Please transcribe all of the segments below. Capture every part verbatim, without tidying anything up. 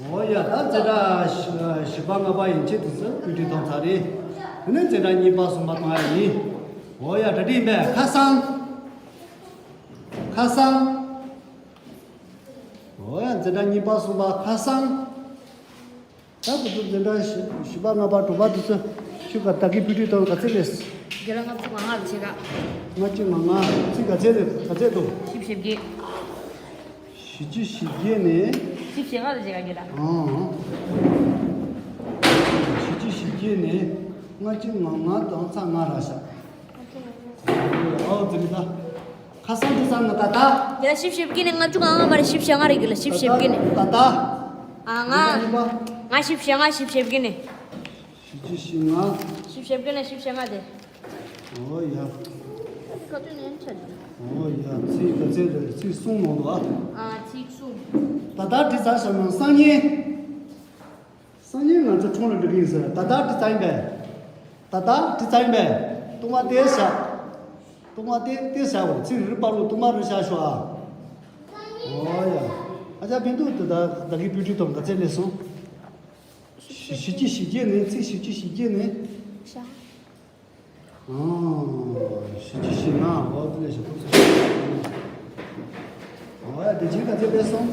འོ་ཡ། ད་འཛིན་གྲྭ་བཞི་པ་ལྔ་པ་ཡན་ཆད་དེ་ཚོ་བཀོད་སྒྲིག་བཏང་ཚར་རེད། དེ་ནས་འཛིན་གྲྭ་གཉིས་པ་གསུམ་པ་བཏང་ཡ་ཡིན། འོ་ཡ། གྲ་སྒྲིག་ཡིན་པས། ཁ་སང་། ཁ་སང་། འོ་ཡ། འཛིན་གྲྭ་གཉིས་པ་གསུམ་པ་ཁ་སང་། ད་དེ་ཚོ་འཛིན་གྲྭ་བཞི་བཞི་པ་ལྔ་པ་དྲུག་པ་དེ་ཚོ་ཁྱོད་ཀ་ད་གི་བཀོད་སྒྲིག་བཏང་ག་ཚད་རེད། རྒན་ལགས། ལྔ་བཅུ་ང་ལྔ་རུ་བྱེད་ག། ལྔ་བཅུ་ང་ལྔ། ཚིག་ག་ཚད་རེད། ག་ཚད་འདུག། བཞི་བཅུ་ཞེ་བརྒྱད། བཞི་བཅུ་ཞེ་བརྒྱད་ནས། བཞི་བཅུ་ཞེ་ལྔ་རུ་བྱེད་ག་རྒན་ལགས། ཨང་། བཞི་བཅུ་ཞེ་བརྒྱད་ནས་ལྔ་བཅུ་ང་ལྔ་དང་ཚེག་ལྔ་རག་ཤག། ཨོ་ཙི་མི་ད། ཁ་སང་དེ་ཚང་ང་ད་ད། རྒན་ལགས། བཞི་བཅུ་ཞེ་བརྒྱད་ནས་ལྔ་བཅུ་ང་ལྔ་བར་བཞི་བཅུ་ཞེ་ལྔ་རེད་རྒན་ལགས། བཞི་བཅུ་ཞེ་བརྒྱད་ནས། ད་ད། ཨ་ང་། ང་བཞི་བཅུ་ཞེ་ལྔ། བཞི་བཅུ་ཞེ་བརྒྱད་ནས། བཞི་བཅུ་ཞེ་ལྔ། བཞི་བཅུ་ཞེ་བརྒྱད་ནས་བཞི་བཅུ་ཞེ་ལྔ་དེ། ཨོ་ཡ། ཁ་ཏོན་ནན་ཆ། ཨོ་ཡ། ཚིག་ག་ཚད་རེད། ཚིག་གསུམ་མོ་འདུག་ཨ། ཨ། ཚིག་གསུམ། ད་ལྟ་བྲིས་ཚར་ཤག་ན་སང་ཉིན། སང་ཉིན་ང་ཚོ་ཁྲོམ་ལ་འགྲོ་གི་ཡིན་ཟེར། ད་ལྟ་བྲིས་ཚར་ཡིན་པས། ད་ལྟ་བྲིས་ཚར་ཡིན་པས། སྟོང་པ་སྟེར་བཞག། སྟོང་པ་སྟེར་སྟེར་བཞག་འོ། ཚིག་རེ་རེ་བར་དུ་སྟོང་པ་རེ་བཞག་ཤོག་ཨ། ཨོ་ཡ། ཨ་ཅག་ཕན་ཐོགས་དེ་ད་ད་གི་བཀོད་སྒྲིག་དང་ག་ཚད་ལས་སོང་། བཞི་བཅུ་ཞེ་བརྒྱད་ནས། ཚིག་བཞི་བཅུ་ཞེ་བརྒྱད་ནས། ཨང་། བཞི་བཅུ་ཞེ་ལྔ། འོ་དེ་ལས་ཞེ་པོ་ཚོ། འོ་ཡ། དེ་བཞིན་ག་ཚད་སླེབས་སོང་།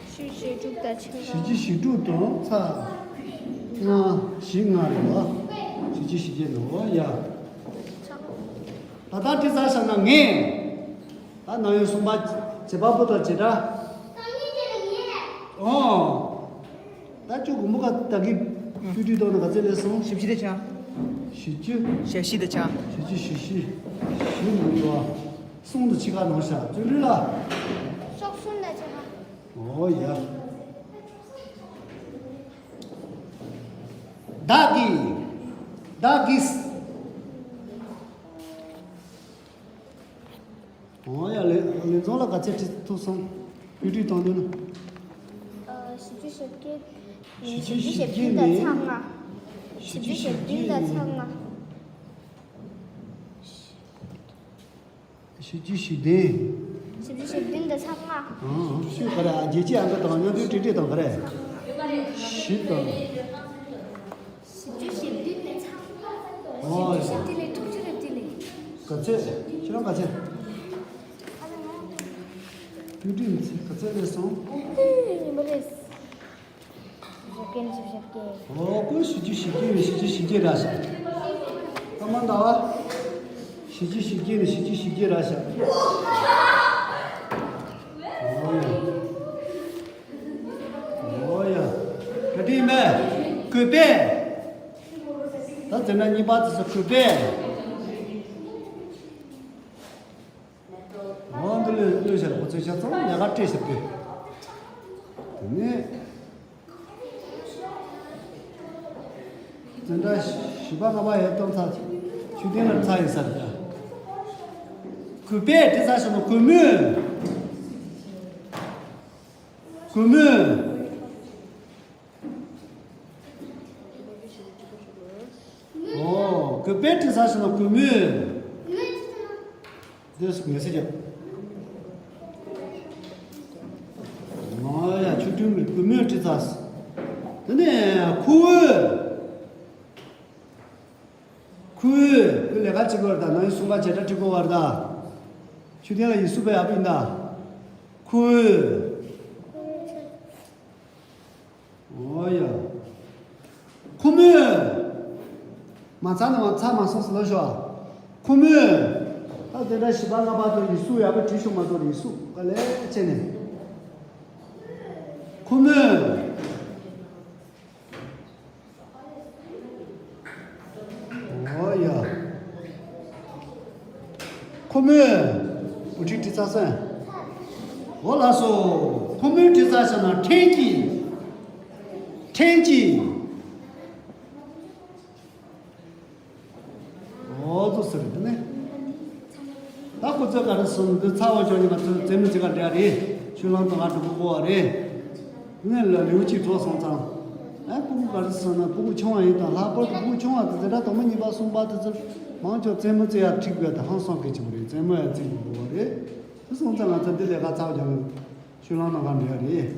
བཞི་བཅུ་ཞེ་དྲུག་དང་ཕྱེད་ཀ། བཞི་བཅུ་ཞེ་དྲུག་དང་ཚེག་ལྔ། བཞི་ལྔ་རེད་བ། བཞི་བཅུ་ཞེ་བརྒྱད་ནས། འོ་ཡ། ད་ལྟ་བྲིས་ཚར་ཤག་ན་ངས། ད་ནང་ཡོད་གསུམ་པ། བྱེད་པ་པོ་དང་བྱེད་སྒྲ། ཨོ། ད་ཁྱོད་གོང་པོ་ཀ་ད་གི་བཀོད་སྒྲིག་གཏོང་ན་ག་ཚད་སླེབས་སོང་། བཞི་བཅུ་དེ་ཆ། བཞི་བཅུ། ཞེ་བཞི་དེ་ཆ། བཞི་བཅུ་ཞེ་བཞི། བཞི་མི་འདུག་ཨ། གསུམ་དང་ཕྱེད་ཀ་ནང་བཞག། བརྩོན་འགྲུས་ལ། སོག་གསུམ་དང་ཕྱེད་ཀ། ཨོ་ཡ། བདག་གིས། བདག་གིས། འོ་ཡ། ལེ་ལེ་ཚང་ལ་ག་ཚད་བྲིས་ཐུབ་སོང་། བཀོད་སྒྲིག་བཏང་དུས་ན། ཨ། བཞི་བཅུ་ཞེ་བརྒྱད། བཞི་བཅུ་ཞེ་བརྒྱད་ནས། བཞི་བཅུ་ཞེ་བརྒྱད་དང་ཚེག་ལྔ། བཞི་བཅུ་ཞེ་བདུན། བཞི་བཅུ་ཞེ་བདུན་དང་ཚེག་ལྔ། ཨང་། ཁྱོད་ག་རེ། རྒྱལ་སྤྱིའི་ཨང་ཀི་དང་མཉམ་དུ་བྲིས་བྲིས་དང་ག་རེ། བཞི་དང་། བཞི་བཅུ་ཞེ་བདུན་ནས་ཚེག་ལྔ། ཨོ། བཞི་བཅུ་ཞེ་བདུན་ནས་དྲུག་ཅུ་རེ་བདུན་ནས། ག་ཚད། ཁྱེད་རང་ག་ཚད། བཀོད་སྒྲིག་ཚེག་ག་ཚད་སླེབས་སོང་། ཉི་མ་རེད། བཞི་བརྒྱ་ནས་བཞི་བརྒྱ། ཨོ། ཀོ་བཞི་བཅུ་ཞེ་བརྒྱད་ནས་བཞི་བཅུ་ཞེ་བརྒྱད་རག་ཤག། ཨ་མ་ད་བ། བཞི་བཅུ་ཞེ་བརྒྱད་ནས་བཞི་བཅུ་ཞེ་བརྒྱད་རག་ཤག། ཨོ་ཡ། ཨོ་ཡ། ག་དེ་མེད། གུས་པས། ད་འཛིན་གྲྭ་གཉིས་པ་དེ་ཚོ་གུས་པས། འོ་འདི་ལོས་ལོས་བྱས་ལ་ཁོ་ཚོས་ཤ་ཚང་ལས་ཀ་སྤྲད་ཤག་དེ། དེ་ནས་འཛིན་གྲྭ་བཞི་པ་ལྔ་པ་ཡར་བཏང་ཚར། ཆོས་ལྡན་ལ་ཚར་ཡིན་ས་རེད་ད། གུས་པས་བྲིས་ཚར་སོང་ན་གུས་མོས། གུས་མོས། ཨོ། གུས་པས་བྲིས་ཚར་སོང་ན་གུས་མོས། འདི་སུ་ངེས་སེ་རྒྱབ། ཨོ་ཡ། ཆོས་སྒྲོན་གྱིས་གུས་མོས་བྲིས་ཚར་སོང་། དེ་ནས་ཁོ་བོས། ཁོས། ཁོས་ལས་ཀ་བྱེད་དགོས་རེད་ད། ནང་ཡི་གསུམ་པ་བྱེད་སྒྲ་འབྲི་དགོས་པ་རེད་ད། ཆོས་ལྡན་ལ་ཡིག་གཟུགས་སྤེལ་ཡག་པོ་ཡིན་ད། ཁོས། ཨོ་ཡ། ཁོ་མོས། མ་ཚར་ན་མ་ཚར་མ་སོང་ཟེར་ལབ་ཤོག། ཁོ་མོས། ད་དེ་འདྲ་བཞི་པ་ལྔ་པ་དང་ཡིག་གཟུགས་ཡག་པོ་བྲིས་ཤོག་མ་གཏོགས། ཡིག་གཟུགས་དཀའ་ལས་ཁྱེར་ནས། ཁོ་མོས། ཨོ་ཡ། ཁོ་མོས། འོ་བྲིས་བྲིས་ཚར་སོང་། འོ་ལགས་སོ། ཁོ་མོས་བྲིས་ཚར་ཤག་ན་ཕྲན་གྱིས། ཕྲན་གྱིས། འོ་ཙོ་ཟེར་དེ་ནས། ད་ཁོ་ཚོས་ག་རེ་ཟེར་ན། འདི་ཚར་བ་ཅོག་ནི་ང་ཚོས་རྩེད་མོ་རྩེ་ག་འགྲིག་རེད། ཤུལ་ལམ་དུ་ང་འགྲོ་དགོས་པ་རེད། ནས་ལ་ལེའུ་གཅིག་རྫོགས་སོང་ཙང་། ཨ། སྤུ་གུ་ག་རེ་ཟེར་ན་སྤུ་གུ་ཆུང་བ་ཡིན་དང་། ལྷག་པར་དུ་སྤུ་གུ་ཆུང་བ་དེ་འཛིན་གྲྭ་དང་པོ་གཉིས་པ་གསུམ་པ་དེ་ཚོར་མང་ཆེ་རྩེད་མོ་རྩེ་ཡག་འགྲིག་པས་དེ་ཧང་སང་གི་ཅིག་རེད། རྩེད་མོ་ཡང་རྩེ་དགོས་པ་རེད། དེ་སོང་ཙང་ང་ཚོ་འདི་ལས་ཀ་ཚར་བ་ཅོག་ནི་ཤུལ་ལམ་ནང་ག་འགྲིག་རེད།